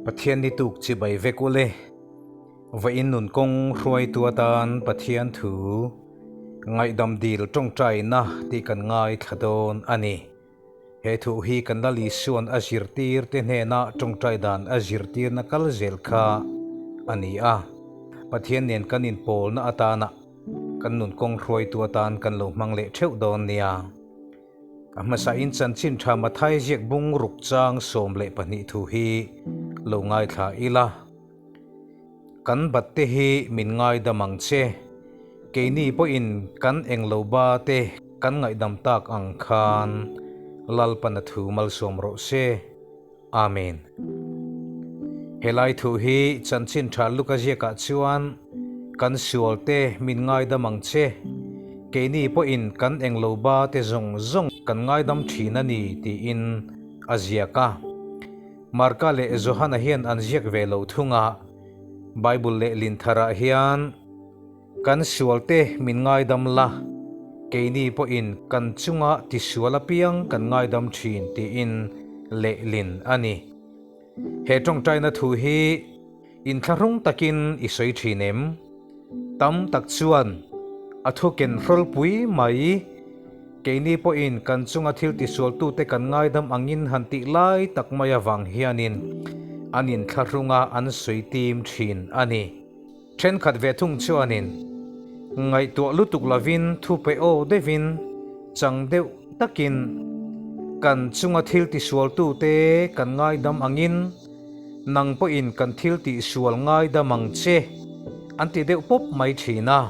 Pathian ni tuk chibai vek ule. Vawiin nun kawng hruaitu atan Pathian thu ngaihdam dil tawngtaina tih kan ngaithla dawn a ni. He thu hi kan Lal Isua'n a zirtir te hnena tawngtai dan a zirtirna kal zel kha a ni a. Pathian nen kan inpawlna atana kan nun kawng hruaitu atan kan lo hmang leh theuh dawn nia. A hmasain chanchin tha Mathai ziak bung ruk chang 12 thu hi lo ngaithla ila. Kan bat te hi min ngaidam ang che, keini pawhin kan englo ba te kan ngaihdam tak ang khan Lalpana thu malsawm rawh se. Amen. Helai thu hi chanchin tha Luka ziakah chuan kan sual te min ngaidam ang che, keini pawhin kan englo ba te zawng zawng kan ngaidam thin a ni tiin a ziak a. Marka leh Johana hian an ziak ve lo thung a, Bible lehlin tharah hian Kan sualte min ngaidam la, keini pawhin kan chunga tisual apiang kan ngaidam thin tiin lehlin a ni. He tawngtaina thu hi inthlahrung takin i sawi thin em? Tam tak chuan a thu ken hrawlpui mai, keini pawhin kan chunga thil tisualtute kan ngaidam angin han tih lai tak mai avang hianin an inthlahrunga an sawi tim thin a ni. Thenkhat ve thung chuanin ngaihtuah lutuk lovin thu pe aw deuhin chang deuh takin kan chunga thil tisualtute kan ngaidam angin nang pawhin kan thil tihsual ngaidam ang che an ti deuh pawp mai thin a.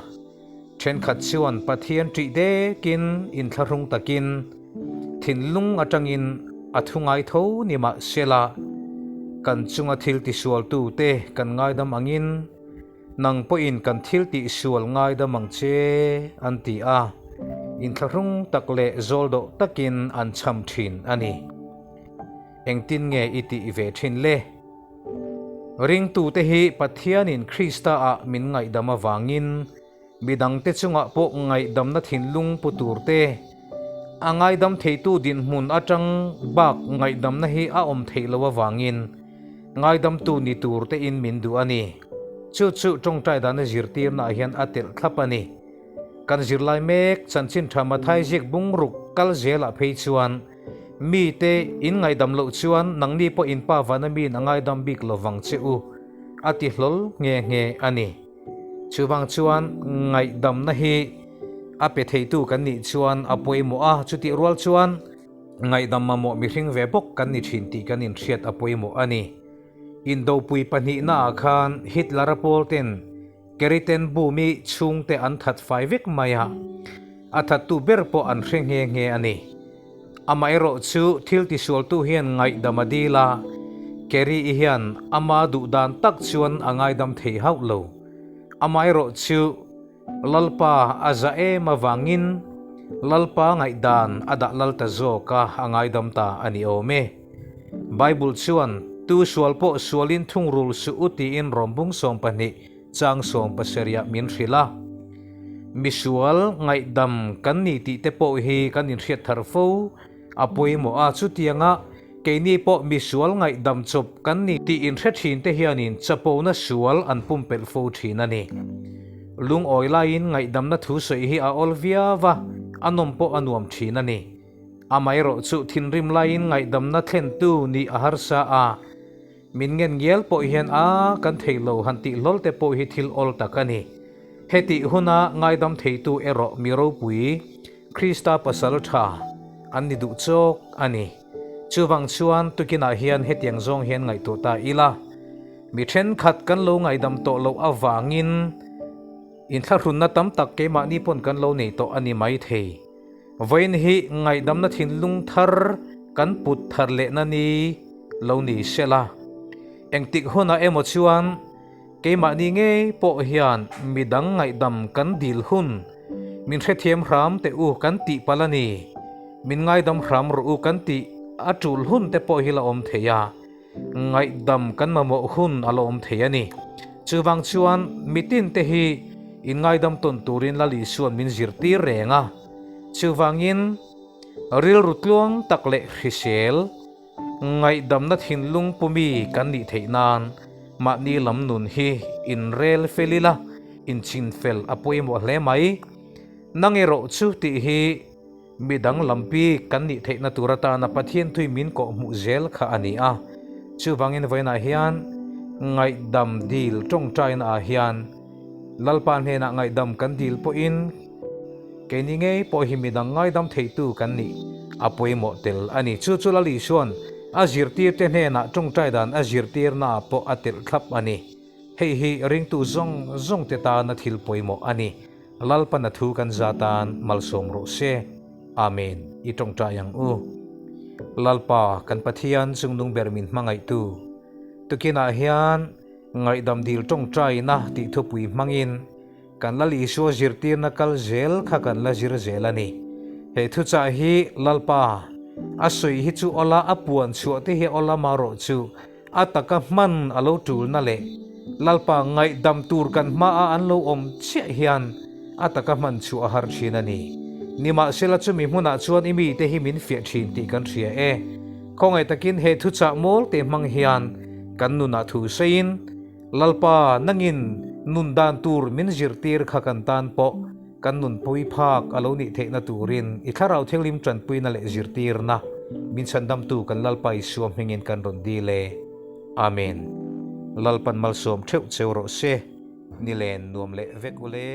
Thenkhat chuan Pathian ṭih dekin inthlahrung takin thinlung atangin a thu ngai tho ni mah sela, kan chunga thil tisualtute kan ngaidam angin nang pawhin kan thil tihsual ngaidam ang che an ti a, inthlahrung tak leh zawldawh takin an cham thin a ni. Engtin nge i tih ve thin le? Ringtute hi Pathianin Krista-ah min ngaihdam avangin midangte chungah pawh ngaihdamna thinlung pu turte, a ngaidam theitu dinhmun atang bak ngaihdamna hi a awm theih loh avangin ngaidamtu ni turtein min duh a ni. Chu chu tawngtai dana zirtirnaah hian a telh thlap a ni. Kan zirlai mek chanchin tha Mathai ziak bungruk kal zelah phei chuan Mite in ngaihdam loh chuan nangni pawh in pa vana miin a ngaidam bik lo vang che u, a ti hlawl nghe nghe a ni. Chuvang chuan ngaihdamna hi a pe theitu kan nih chuan a pawimawh a, chutih rual chuan ngaihdam mamawh mihring ve bawk kan ni thin tih kan inhriat a pawimawh a ni. Indopui pahnihnaah khan Hitler-a pawlten Keriten bumi chhungte an that fai vek mai a, a thattu ber pawh an hre nghe nghe a ni. Amaherawh chu thil tisualtu hian ngaihdam a dil a, Keri-i hian ama duh dan tak chuan a ngaidam thei hauh lo. Amaherawh chu Lalpa a za em avangin Lalpa ngaihdan a dah lal ta zawk a, a ngaidam ta a ni awm e. Bible chuan, Tu sual pawh sualin thungrul suh u tiin rawmbung 12 chang 70 ah min hrilh a. Misual ngaihdam kan ni tih te pawh hi kan inhriat thar fo a pawimawh a, chutianga keini pawh misual ngaihdam chawp kan ni tih inhre thin te hianin chapona sual an pumpelh fo thin a ni. Lungawi laiin ngaihdamna thu sawi hi a awl viau a, a nawm pawh a nuam thin a ni. Amaherawh chu thinrim laiin ngaihdamna thlentu nih a harsa a, min ngen ngial pawh hian a kan thei lo han tih hlawl te pawh hi thil awl tak a ni. Hetih huna ngaidam theitu erawh mi ropui, Krista pasal tha an ni duh chawk a ni. Chuvang chuan tukinah hian hetiang zawng hian ngaihtuah ta ila, mi thenkhat kan lo ngaihdam tawh loh avangin inthlahrunna tam tak keimahni pawn kan lo nei tawh a ni maithei. Vawiin hi ngaihdamna thinlung thar kan put thar lehna ni lo ni sela. Engtik hunah emaw chuan keimahni ngei pawh hian midang ngaihdam kan dil hun min hrethiam hram teh u kan tih palh a ni, min ngaidam hram rawh u kan tih a tul hun te pawh hi la awm thei a, Ngaihdam kan mamawh hun a la awm thei a ni. Chuvang chuan mitin te hi inngaidam tawn turin Lal Isua'n min zirtir reng a. Chuvangin rilru tluang tak leh hrisel. Ngaihdamna thinlung pu mi kan nih theih nan mahni lam nun hi inrel fel ila, inchin fel a pawimawh hle mai. Nang erawh chu tih hi midang lampi kan nih theihna tur atana Pathian thui min kawh hmuh zel kha a ni a. Chuvangin vawiinah hian ngaihdam dil tawngtaina ah hian Lalpa hnenah ngaihdam kan dil pawhin Keini ngei pawh hi midang ngaidam theitu kan nih a pawimawh tel a ni. Chu chu Lal Isua'n a zirtirte hnenah tawngtai dan a zirtirnaah pawh a telh thlap a ni. Hei hi ringtu zawng zawngte tana thil pawimawh a ni. Lalpana thu kan za tan malsawm rawh se. Amen. I tawngtai ang u. Lalpa, kan Pathian chungnung ber min hmangaihtu. Tukinah hian ngaihdam dil tawngtaina tih thupui hmangin, Kan Lal Isua zirtirna kal zel kha kan la zir zel a ni. He thuchah hi Lalpa a sawi hi chu awla a puan chhuah te hi awla marawh chu a taka hman a lo tulna leh Lalpa ngaihdam tur kan hmaah an lo awm chiah hian a taka hman chhuah a har thin a ni. Nimahsela chumi hmunah chuan i mite hi min fiah thin tih kan hria e. Khawngaih takin he thuchah mawl te hmang hian kan nunah thu sawiin, Lalpa, nangin nun dan tur min zirtir kha kan tan pawh kan nunpui phak a lo nih theihna turin i Thlarau Thianghlim tanpuina leh zirtirna min chhandamtu kan Lalpa Isua hmingin kan rawn dil e. Amen. Lalpan malsawm theuh cheu rawh se. Nilen nuam leh vek ule.